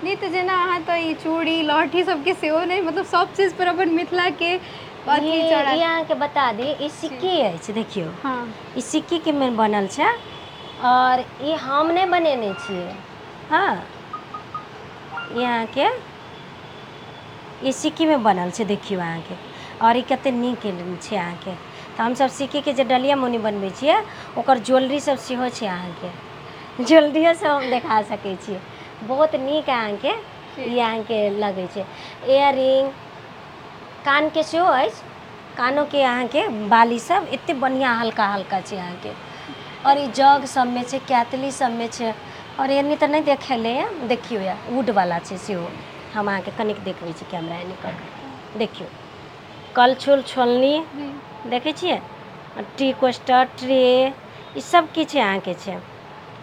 नहि तऽ जेना अहाँ तऽ ई चूड़ी लहठी सबके सेहो नहि, मतलब सब चीज पर अपन मिथिलाके अथी ई चढ़ा। ई अहाँके बता दी, ई सिक्की अछि, देखियौ। ई सिक्कीके मे बनल छै आओर ई हम नहि बनेने छियै। हँ, ई अहाँके ई सिक्कीमे बनल छै, देखियौ अहाँके। आओर ई कते नीक छै अहाँके। तऽ हमसब सिक्कीके जे डलिया मौनी बनबै छियै, ओकर ज्वेलरी सब सेहो छै अहाँके। ज्वेलरियो सब हम देखा सकै छी। बहुत नीक अहाँके ई अहाँके लगै छै। इयरिंग कानके सेहो अछि, कानोके अहाँके बाली सब एते बढ़िआँ हल्का हल्का छै अहाँके। आओर ई जग सबमे छै, केतली सबमे छै। आओर एनी तऽ नहि देखेलै हँ, देखियौ, या वुडवला छै सेहो। हम अहाँके कनिक देखबै छी कैमरा एनी कऽ कऽ, देखियौ। कलछुल छोलनी देखै छियै, टी कोस्टर, ट्रे, ई सब किछु अहाँके छै।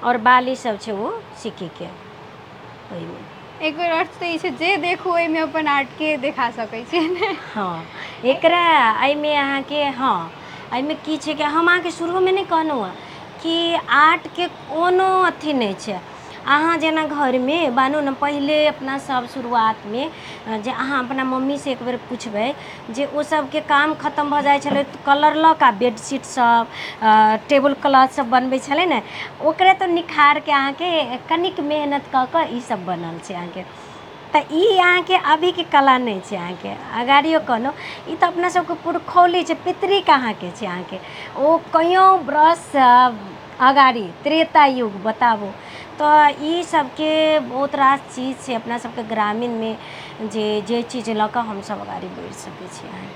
आओर बाली सब छै ओ सिक्कीके ओहिमे। एक बेर अर्थ तऽ ई छै जे देखू ओहिमे अपन आर्टके देखा सकै छी। हँ, एकरा एहिमे अहाँके, हँ, एहिमे की छै कि हम अहाँके शुरूमे नहि कहलहुँ हँ कि आर्टके कोनो अथी नहि छै। अहाँ जेना घरमे बानू ने, पहिले अपना सब शुरुआतमे जे अहाँ अपना मम्मीसँ एक बेर पुछबै जे ओ सबके काम खतम भऽ जाइ छलै, कलर लऽ कऽ बेडशीट सब, टेबुल क्लॉथ सब बनबै छलै ने, ओकरे तऽ निखारके अहाँके कनिक मेहनत कऽ कऽ ई सब बनल छै अहाँके। तऽ ई अहाँके अभीके कला नहि छै अहाँके। अगाड़ियो कहलहुँ, ई तऽ अपना सबके पुरखौली छै, पितृक अहाँके छै अहाँके। ओ कहियो ब्रश अगाड़ी त्रेता युग बताबू तऽ ई सबके बहुत रास चीज छै अपना सबके ग्रामीणमे, जे जे चीज लऽ कऽ हमसब अगाड़ी बढ़ि सकै छी अहाँके।